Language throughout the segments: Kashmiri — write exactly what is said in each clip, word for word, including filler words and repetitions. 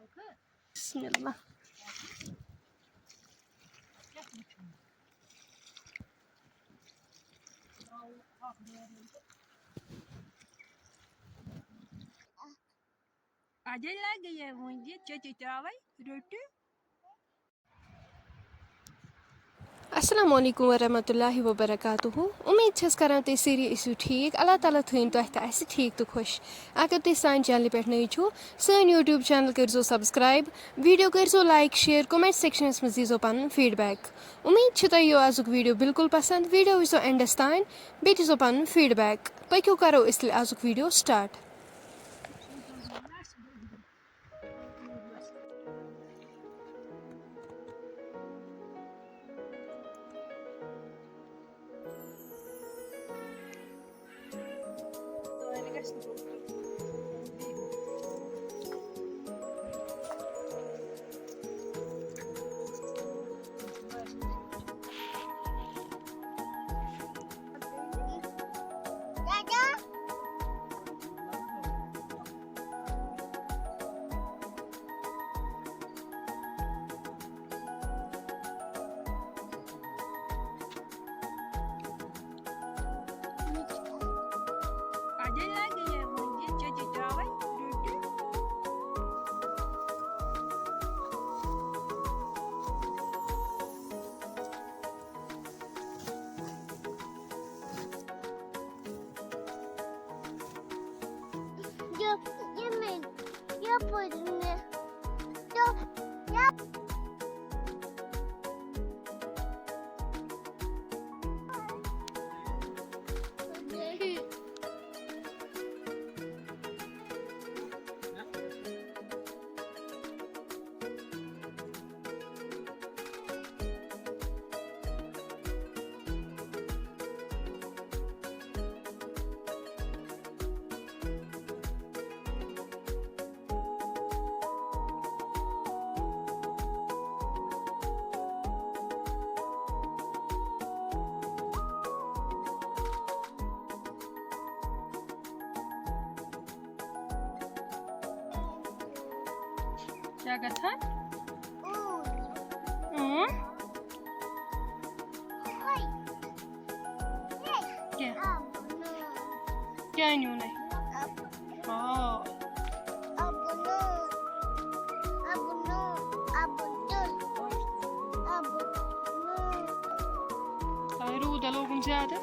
بسم اللہ۔ اجے لگے یہ وۄنۍ یہِ چٔٹِتھ تراوے رٔٹِو۔ السلام علیکم ورحمۃ اللہ وبرکاتہ۔ امید چھس کران تُہۍ سٲری ٲسِو ٹھیٖک۔ اللہ تعالیٰ تھٲیِن تۄہہِ تہٕ اَسہِ ٹھیٖک تہٕ خۄش۔ اگر تُہۍ سانہِ چینلہِ پٮ۪ٹھ نٔوۍ چھِو، سٲنۍ YouTube channel کٔرۍزیو subscribe، video کٔرۍزیو like، share، comment sectionس منٛز دیٖزیو پنُن feedback۔ امید چھِ تۄہہِ یِیو آزُک video بالکل پسند۔ Video وٕچھزیو endس تام، بیٚیہِ دیٖزیو پنُن feedback۔ پٔکِو کرو أسۍ تیٚلہِ آزُک video start۔ کیٛاہ گژھان؟ اۭں۔ کیٛاہ؟ کیٛاہ نیوٗ نَے؟ آ۔ آ، روٗد ہا لوگُن زیادٕ۔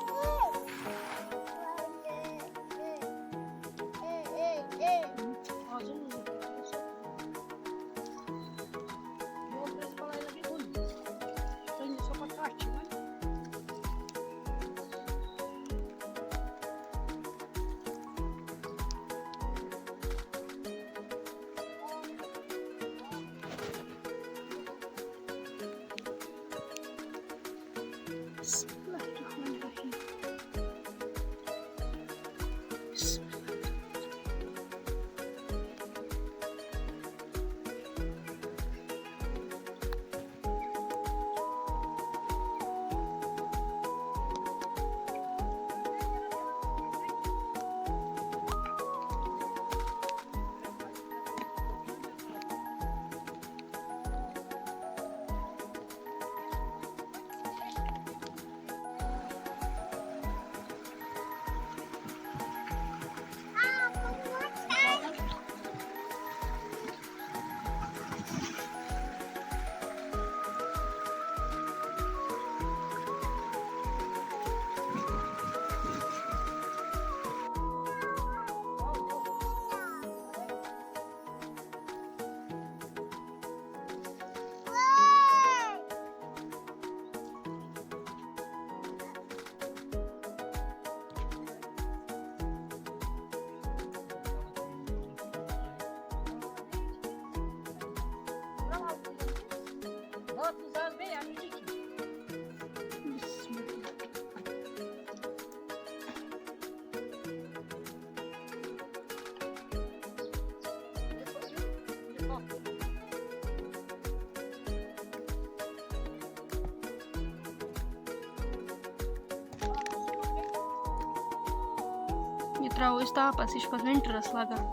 یہِ ترٛاوو أسۍ تاپس، یہِ چھُ پتہٕ winterس لگان۔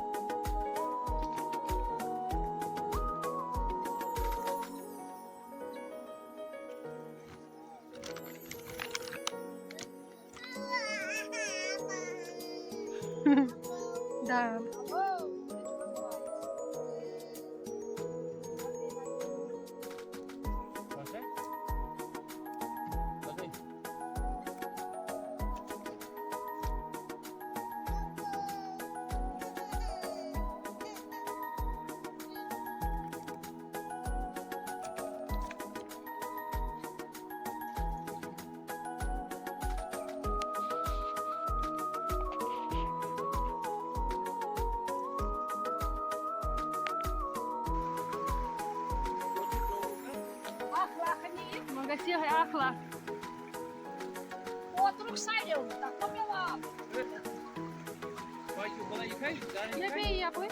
دال۔ اکھ لَکھ نِیِتھ، وۄنۍ گژھِ یِہوٚے اکھ لَکھ۔ اوترُک سڑیومُت، تَتھ ما پیوٚو آب؟ یہِ بیٚیہِ یَپٲرۍ۔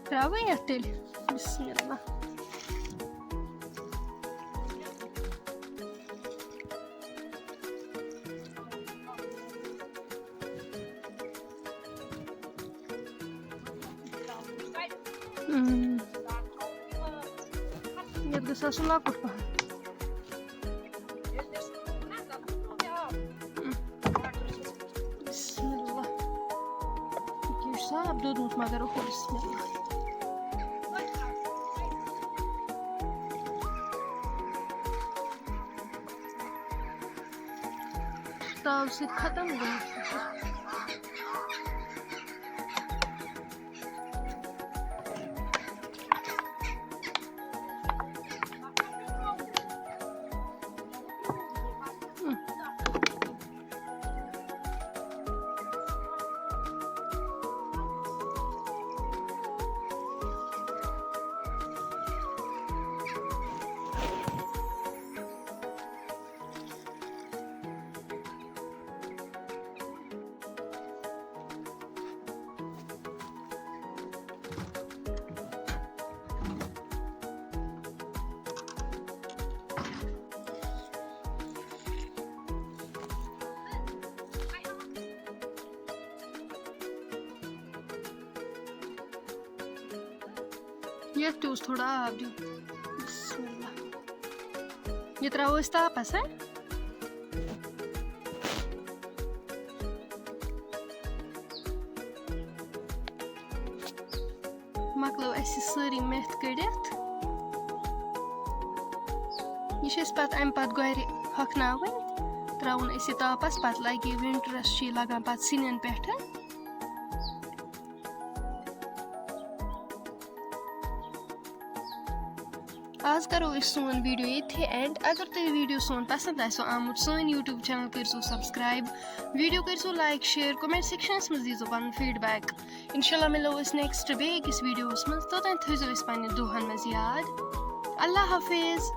ترٛاوٕ یَتھ تیٚلہِ۔ بسم اللہ۔ اۭں۔ یَتھ گژھِ آسُن لۄکُٹ پَہَن۔ بسم اللہ۔ یہِ کیٛاہ چھُ صاف دوٚدمُت، مگر اوٚہو، بسم اللہ۔ تاو سۭتۍ ختم گوٚمُت۔ یَتھ تہِ اوس تھوڑا آب دیُن۔ بسم اللہ۔ یہِ ترٛاوو أسۍ تاپَس، ہہ؟ مۄکلٲو اَسہِ یہِ سٲرٕے میتھ کٔڑِتھ۔ یہِ چھِ أسۍ پَتہٕ اَمہِ پَتہٕ گۄرِ ہۄکھناوٕنۍ، ترٛاوُن أسۍ یہِ تاپَس، پَتہٕ لَگہِ یہِ winterس چھِ یہِ لَگان پَتہٕ سِنٮ۪ن پٮ۪ٹھ۔ آز کرو أسۍ سون video ییٚتھی end۔ اگر تۄہہِ video سون پسند آسیو آمُت، سٲنۍ YouTube channel کٔرزیو subscribe، video کٔرزیو like، share، comment sectionس منٛز دیٖزیو پنُن feedback۔ انشاءاللہ مِلو أسۍ next بیٚیہِ أکِس videoس منٛز۔ توٚتام تھٲیزیو أسۍ پننہِ دُعاہن منٛز یاد۔ اللہ حافظ۔